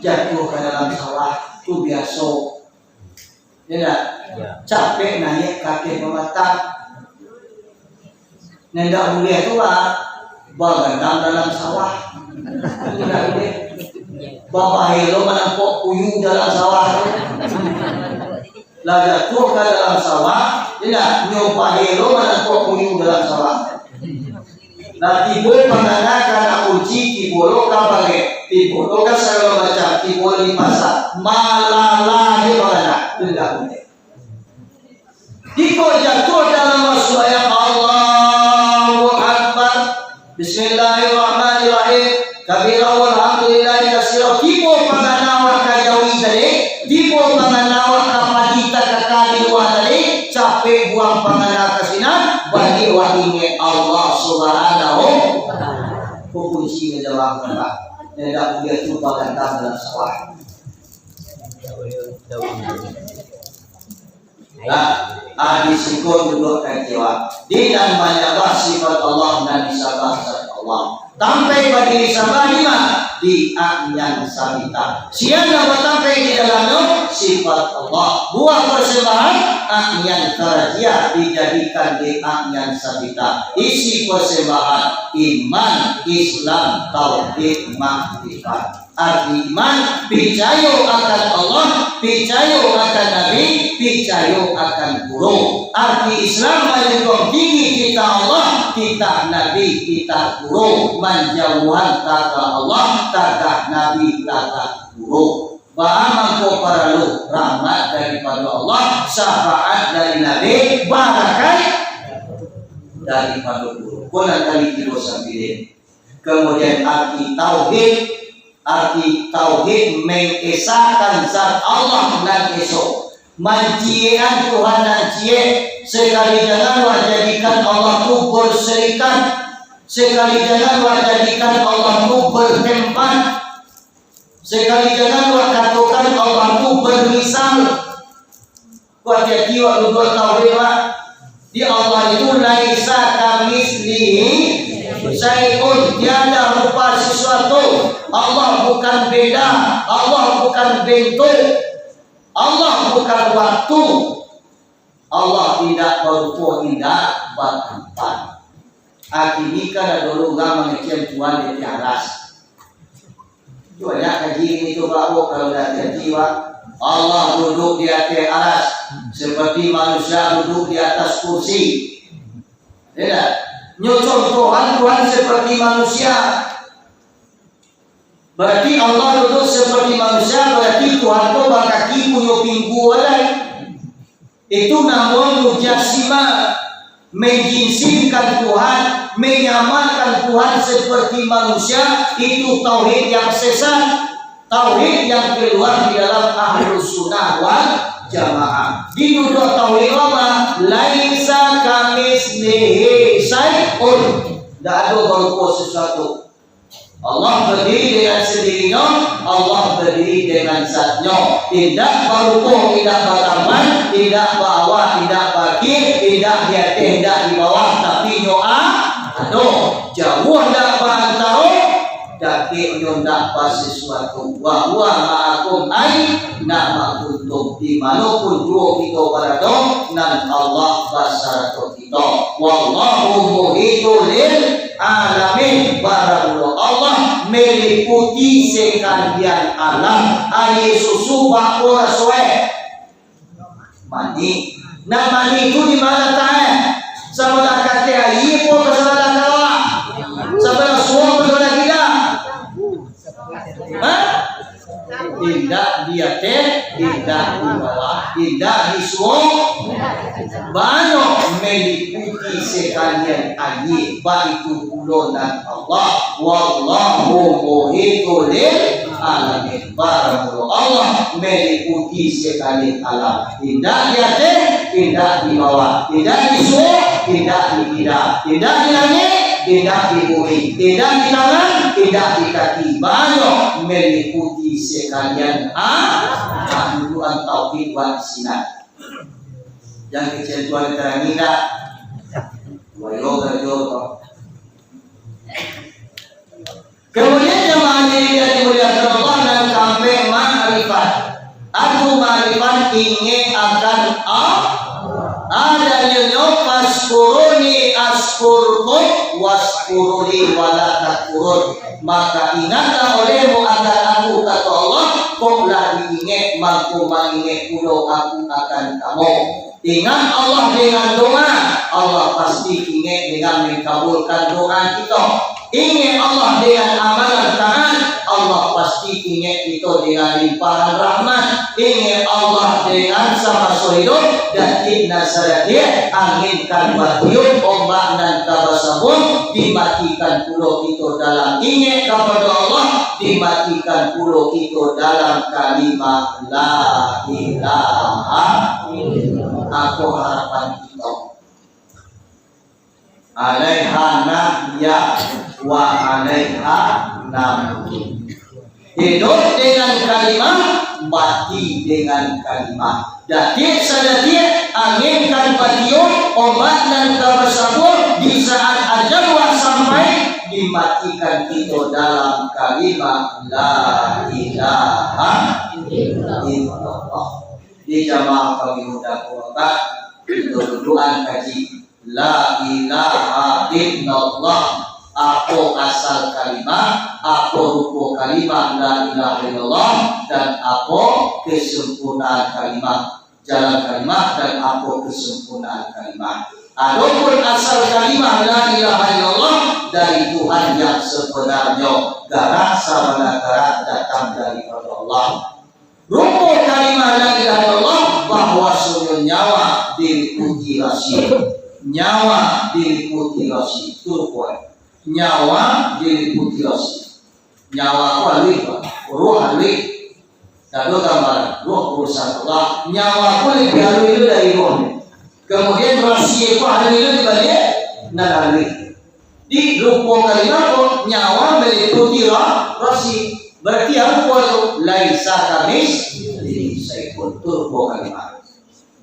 jatuah ka dalam sawah, tu biaso. Ya ndak? Capek naiak ka ateh pamatang. Nan ndak buliah tu, Pak, bagandang dalam sawah. Ndak buliah. Babahelo manangkok puyuang dalam sawah tu. Lah jatuah ka dalam sawah, indak, nyo bahelo manangkok puyuang dalam sawah. Lah tibo pangana ka nak kunci, tibo lo ka barek, tibo lo ka sagalo macam, tibo lo di pasa, malala je pangana, tu indak buliah. Jikok jatuah dalam sumbayang, Allahu Akbar, Bismillahirrahmanirrahim, kabira walhamdulillahi kasira, tibo pangana awak ka jawi tadi, tibo pangana awak ka padi takaka di lua tadi, capek buang pangana ka sinan, baliak awak ingek Allah Subhanahu wa Ta'ala. Ko kunci ka jawab, Pak. Indak buliah tu bagandang dalam sawah. Nah, ah, di siko duduak ka kecewa. Di nan manyambah sifat Allah, nan disambah zat Allah. Tampek badiri sambah di ma? Di A'yan Sabita. Sia nan batampak di dalamnyo? Sifat Allah. Buah persembahan, A'yan Karajiah, dijadikan di A'yan Sabita. Isi persembahan, iman, Islam, tauhid, makrifat. Arti iman, picayo akan Allah, picayo akan Nabi, picayo akan guru. Arti Islam, manjunjuang tinggi titah Allah, titah Nabi, titah guru. Manjauhan tagah Allah, tagah Nabi, tagah guru. Baa mangko paralu rahmat daripado Allah, syafaat dari Nabi, barakaik daripado guru. Ko nan kali tigo sambilan. Kamudian, arti tauhid, arti tauhid mangesakan zat Allah nan esa, manciyekan Tuhan nan ciek, sakali jangan wak jadikan Allah tu basarikat, sakali jangan wak jadikan Allah tu batempat, sakali jangan wak katokan Allah tu bamisal. Hati-hati wak duduak tauhid, wak. Di Allah itu laisa kamitslihi syai'un, tiada rupa sesuatu. Allah bukan benda, Allah bukan bentuk, Allah bukan waktu. Allah indak barupo, indak batampak. Kini kan ado urang mangecek Tuhan di ateh aras. Tu banyak kaji ni tu, Pak, oh, kalau dah jadi, Pak. Allah duduk di ateh aras, seperti manusia duduk di atas kursi. Ya tak? Nyo contohan Tuhan seperti manusia. Berarti Allah duduk seperti manusia, berarti Tuhan tu bakaki punyo pinggua lai. Itu namo mujassimah, menjinsimkan Tuhan, menyamakan Tuhan seperti manusia, itu tauhid yang sesat, tauhid yang keluar di dalam Ahlus Sunnah wal Jamaah. Di duduak tauhid apa? Laisa kamitslihi syai'un. Tidak ada berupa sesuatu. Allah berdiri dengan sendirinya, Allah berdiri dengan zatnya. Indak barupo, indak batampak, indak baawak, indak bakir, indak di ateh, indak di bawah, tapi nyo a-, ado. Jauah ndak baantaro, dakek nyo ndak basesuatu. Wa huwa ma'akum aina ma kuntum. Di mano pun juo kito barado, nan Allah basarato kito. Wallahu muhitun lil alamin. Baramulo Allah meliputi sekalian alam. Aia susu bako rasoe? Mani. Nah, mani tu di ma latak, eh? Sabalah ka ateh aia, apo ka sabalah ka bawah? Sabalah suok, apo sabalah kida? Hah? Indak di ateh, indak di bawah, indak di suok. Banyak meliputi sekalian aia, baitu pulo nan Allah. Wallahu muhitun lil Alamin, baramulo Allah meliputi sakalian alam. Indak di ateh, indak di bawah, indak di suok, indak di kida, indak di langik, indak di bumi, indak di tangan, indak di kaki. Banyak meliputi sakalian a-, a-, dudukan tauhid wal sinat. Yang kecil tu ada terang indak? Wayo kerja tu. Kemudian jamaah hadirin yang dimuliakan Allah, nan kaampek, makrifat. Atau makrifat, ingek akan Allah. Dalilnyo, "Fazkuruni azkurkum, wazkuruli wala takfurun." Maka ingatlah olehmu akan Aku, kato Allah, kok lah diingek, mangko maingek pulo Aku akan kamu. Ingat Allah dengan doa, Allah pasti ingek dengan mengkabulkan doa kito. Ingat Allah dengan amalan taat, Allah pasti ingek kito dengan limpahan rahmat. Ingat Allah dengan samaso hidup, dakik nan sadakik angin ka batiup, ombak nan ka basambuang, dimatikan pulo kito dalam ingek kapado Allah, dimatikan pulo kito dalam kalimah La ilaha illallah. Apo harapan kito? Alaiha nahya wa alaiha namut. Hidup dengan kalimah, mati dengan kalimah. Dakik sadakik angin ka batiup, ombak nan ka basambuang, di saat ajal lah sampai, dimatikan kito dalam kalimah La ilaha illallah. Di jamaah kami muda kuabat, kito dudukan kaji La ilaha illallah. Apo asal kalimah, apo rupo kalimah La ilaha illallah, dan apo kesempurnaan kalimah, jalan kalimah, dan apo kesempurnaan kalimah. Adopun asal kalimah La ilaha illallah dari Tuhan yang sebenarnyo, garak sabana garak datang daripado Allah. Rupo kalimah La ilaha illallah, bahwasonyo nyawa diliputi rasi. Nyawa diliputi rasi. Tu rupo. Nyawa diliputi rasi. Nyawa ko aluih, Pak. Ruh aluih. Dado gambaran. Ruh urusan Allah. Nyawa ko labiah aluih dari ruh. Kemudian rasi ko aluih dibaliak, nan aluih. Di rupo kalimah ko, nyawa meliputi ra-, rasi. Berarti apo tu? Laisa kamitslihi syai'un. Tu rupo kalimah.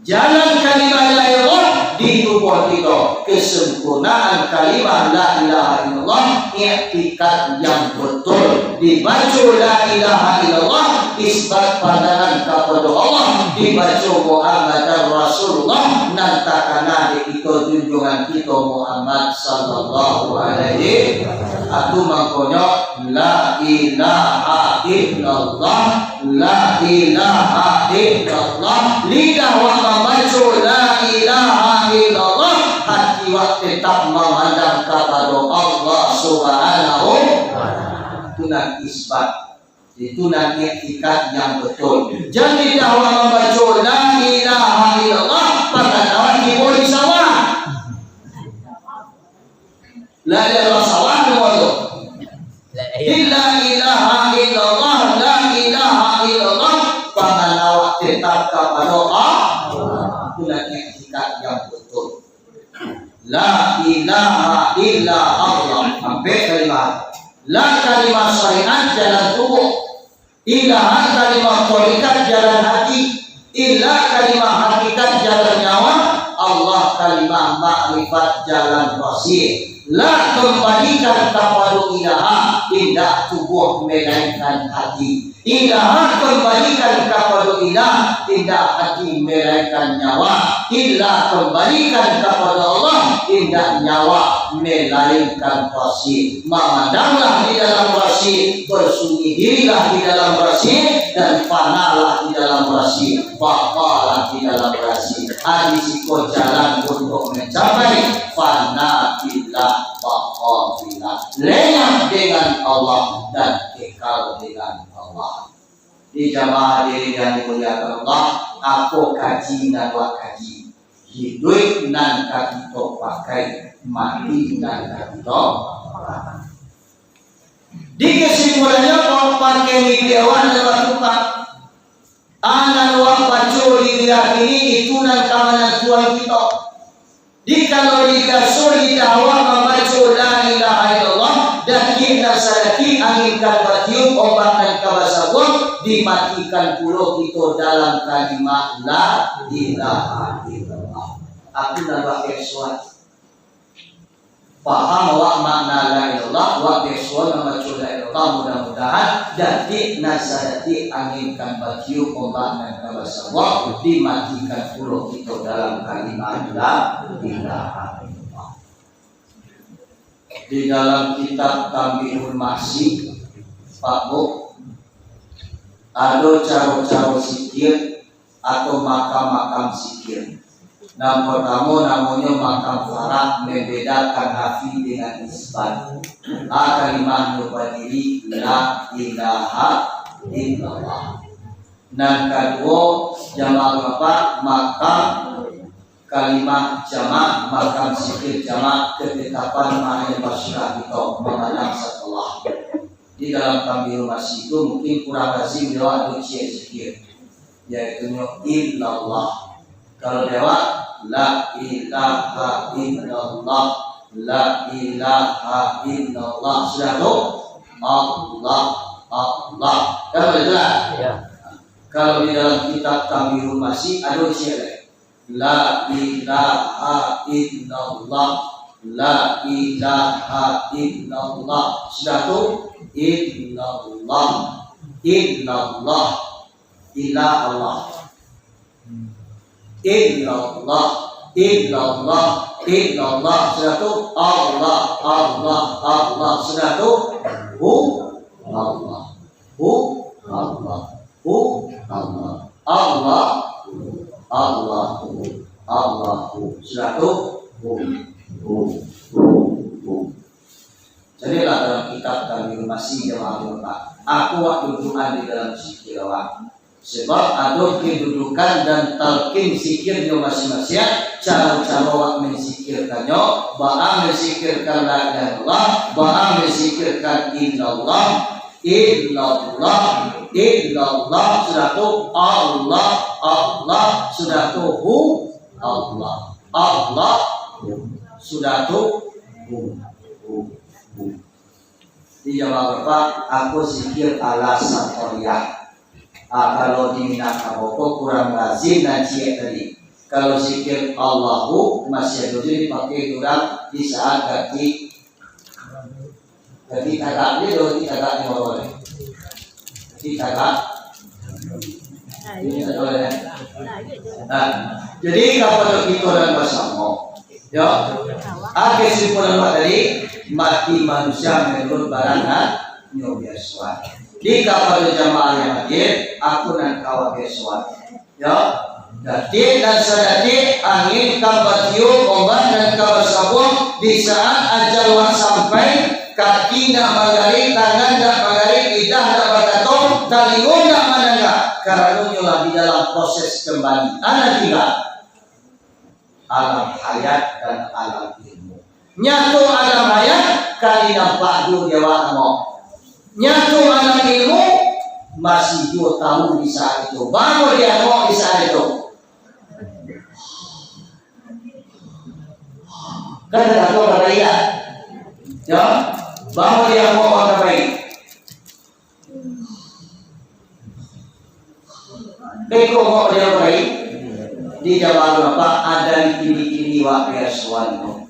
Jalan kalimah La ilaha illallah di tubuah kito. Kesempurnaan kalimah La ilaha illallah, iktikad yang betul. Dibaco La ilaha illallah, isbat pandangan kapado Allah. Dibaco Muhammadan Rasulullah, nan takana dek kito junjungan kito Muhammad sallallahu alaihi wasallam. Atu mangkonyo, La ilaha illallah, La ilaha illallah. Lidah wak mambaco La ilaha illallah, hati wak tetap mamandang kapado Allah Subhanahu wa Ta'ala. Itu nan isbat. Itu nan iktikad yang betul. Jan lidah wak mambaco La ilaha illallah, pakana wak tibo di sawah. La ilaha illallah, salah tu. La ilaha illallah, la ilaha illallah, pangana wak tetap kapado Allah. Itulah iktikad yang betul. La ilaha illa Allah. Ampek kalimah. La kalimah syariat jalan tubuh. Ilaha kalimah tharikat jalan hati, illa kalimah hakikat jalan nyawa, Allah kalimah makrifat jalan rasi. La kambalikan kapado ilaha, indak tubuah malainkan hati. Ilaha kambalikan kapado ilah, indak hati malainkan nyawa. Ilah kambalikan kapado Allah, indak nyawa malainkan rasi. Mamandanglah di dalam rasi, barsungguah dirilah di dalam rasi, dan fanalah di dalam rasi, bakalah di dalam rasi. Adi siko jalan untuak mancapai fana billah, baka billah. Lenyap dengan Allah dan kekal dengan Allah. Di jamaah hadirin yang dimuliakan Allah, apo kaji nan wak kaji? Hiduik nan ka kito pakai, mati nan ka kito pakai. Di kesimpulannyo, pakai mimpi awak nan batumpang. Nan awak baco di diyakini itu nan ka manantuan kito. Jikalau digaso lidah awak mambaco la ilaha illallah, dakik nan sadakik angin kan batiup, ombak nan ka basabuang, dimatikan pulo kito dalam kalimat la ilaha illallah. Aku nan bakesuan. Paham awak makna la ilaha illallah, awak biaso mambaco la ilaha illallah, mudah-mudahan dakik nan sadakik angin kan batiup, ombak nan ka basabuang, dimatikan pulo kito dalam kalimat la ilaha illallah. Di dalam kitab Tanbihul Mahsyi, Pak Bu, ado caro-caro zikir atau makam-makam zikir. Nan partamo namonyo makam farak, mambedakan nafi dengan isbat. A, kalimahnyo badiri, la ilaha illallah. Nan kaduo, jamak rafa', makam kalimah jamak, makam zikir jamak, ketetapan maknanyo basyirah kito, mamandang satu Allah. Di dalam Tanbihul Mahsyi tu mungkin kurang lazim di awak tu ciek zikir, yaitunyo illallah. Kalau di awak, la ilaha illallah, la ilaha illallah. Sudah tu, Allah, Allah. Kan betul lah? Ya. Kalau di dalam kitab Tanbihul Mahsyi, ado ciek lai. La ilaha illallah, la ilaha illallah. Sudah tu, illallah, illallah, ilah Allah. Illallah, illallah, illallah. Sudah tu, Allah, Allah, Allah. Sudah tu, hu, Allah. Hu, Allah. Hu, Allah. Allah, Allahu, Allahu. Sudah tu, hu, hu, hu, hu. Carilah dalam kitab Tanbihul Mahsyi, jamaah Jumaat. Aku wak dudukan di dalam zikir awak. Sebab ado kedudukan dan talqin zikirnyo masing-masing, caro-caro awak menzikirkannyo, baa menzikirkan la ilaha illallah, baa menzikirkan illallah, illallah, illallah, sudah tu Allah, Allah, sudah tu hu, Allah, Allah, sudah tu hu, hu, hu. Di Jawa Barat, aku zikir ala Satoriah. Ah, kalau di Minangkabau ko kurang lazim nan ciek tadi. Kalau zikir Allahu masih ado juo dipakai urang di saat ganti, ganti tagak. Dia ado ganti tagak ni, baru boleh. Ganti tagak. Ini tak boleh, ya? Nah, jadi kapado kito nan basamo, yo, ah, kesimpulan awak tadi, mati manusia manurut barang nan nyo biasoan. Di kapado jamaah yang hadir, aku nan kawa biasoan. Yo, dakik nan sadakik angin ka batiup, ombak nan ka basabuang, di saat ajal wak sampai, kaki ndak manggarik, tangan ndak manggarik, lidah ndak bakato, talingo ndak mandanga, karanonyo lah di dalam proses kambali. Anak tingga alam hayat dan alam ilmu. Nyato alam hayat ka dinampak juo di awak ambo. Nyato alam ilmu masih juo tahu di saat itu. Bangun di ambo di saat itu. Kan tahu ka baik, ya? Ya? Bangun di ambo ka baik. Iko mau dia pai di Jawa Barat, ada di kini-kini wak biasoan tu.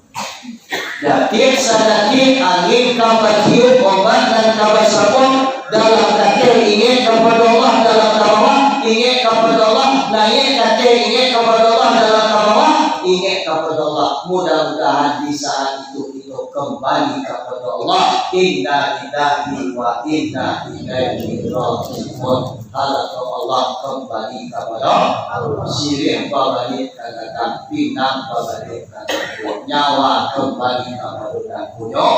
Dakik sadakik angin ka batiup, ombak nan ka basabuang, dalam tateh ingek kapado Allah, dalam tabawa ingek kapado Allah, naiak tateh ingek kapado Allah, dalam tabawa ingek kapado Allah. Mudah-mudahan di saat itu kito kambali kapado Allah. Inna lillahi wa inna ilaihi raji'un. Harato Allah kambali kapado Allah. Siriah babaliak ka gadang, pinang babaliak ka dangkuak, nyawa kambali kapado dangkunyo.